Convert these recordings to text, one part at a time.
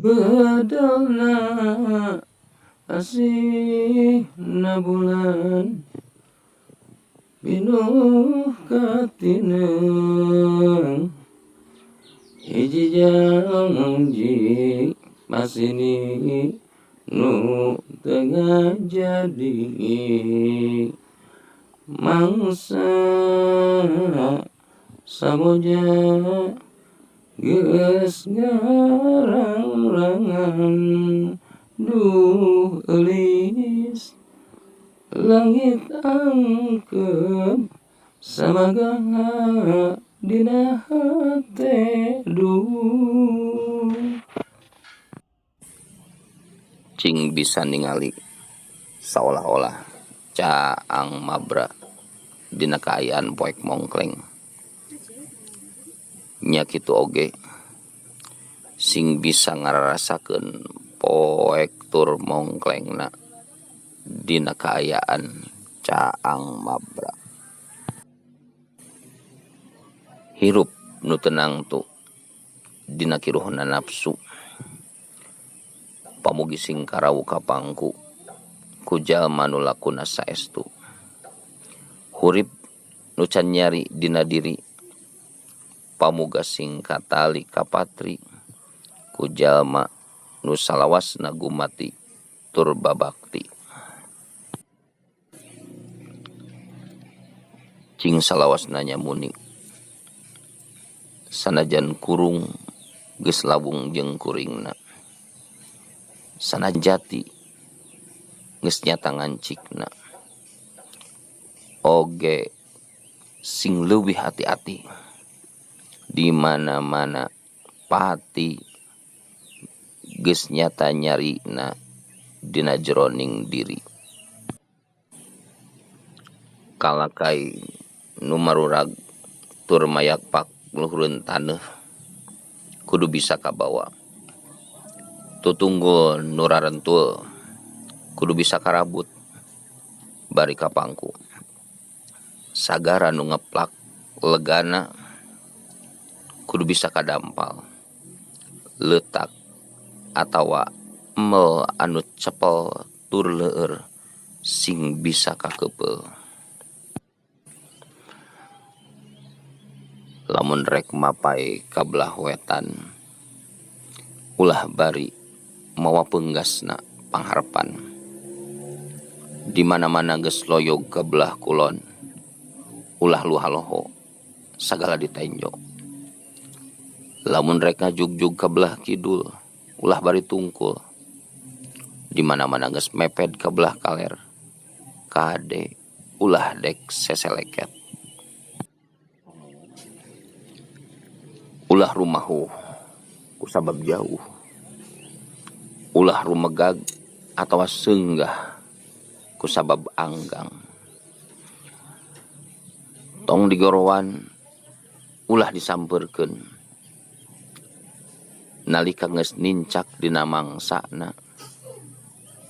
Bedalna asihna bulan pinuh katineng hiji janji masini nu teu ngajadi mangsa samoja geus ngarang-rangan duh eulis langit angkep samagaha dina hate duh. Cing bisa ningali saolah-olah caang mabra dina kaayaan poek mongkleng. Nya kitu oge sing bisa ngararasakeun poek tur mongklengna dina kaayaan caang mabra. Hirup nu teu nangtu dina kiruhna nafsu. Pamugi sing karawu kapangku ku jalma nu lakuna saestu. Hurip nu can nyari dina diri pamuga sing katali kapatri ku jalma nu salawasna gumati tur babakti. Cing salawasna nyamuni sanajan kurung geus lawung jeung kuringna. Sanajan jati geus nyata ngancikna. Oge sing leuwih hati-hati di mana-mana pati geus nyata nyarina dina jeroning diri. Kalakai nu marurag tur mayakpak luhureun taneuh kudu bisa kabawa. Tutunggul nu rarentul kudu bisa karabut bari kapangku. Sagara nu ngeplak legana kudu bisa kadampal. Leutak atawa emel anu cepel tur leueur sing bisa kakeupel. Lamun rek mapay ka belah wetan ulah bari mawa peunggasna pangharepan. Di mana-mana geus loyog ka belah kulon ulah luha-loho sagala ditenjo. Lamun rek ngajugjug ka belah kidul ulah bari tungkul. Di mana-mana geus meped ka belah kaler kade ulah dek seseleket. Ulah rumahuh kusabab jauh. Ulah rumegag atawa seunggah kusabab anggang. Tong digorowan ulah disampeurkeun. Nalika geus nincak dina mangsana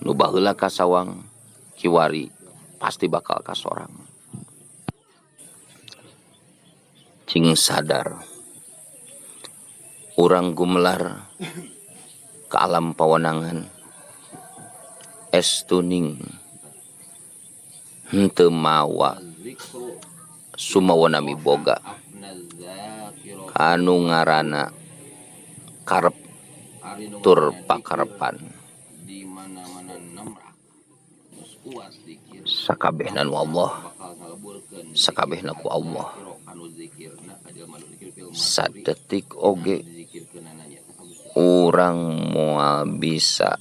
nu baheula kasawang kiwari pasti bakal kasorang. Cing sadar urang gumelar ka alam pawenangan estuning henteu mawa sumawona miboga kanu ngaranna karep tur pakarepan. Sakabehna nu Allah, sakabehna ku Allah. Sadetik oge urang moal bisa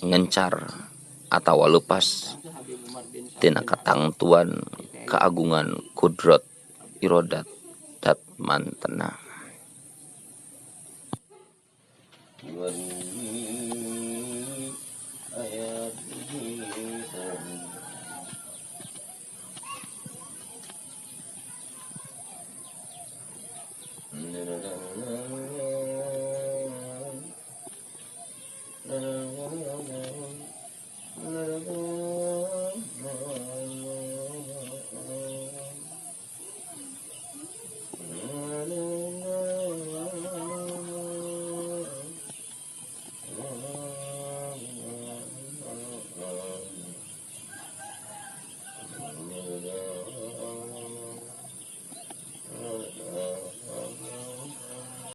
ngencar atawa leupas tina katangtuan keagungan kudrat irodat dat mantena.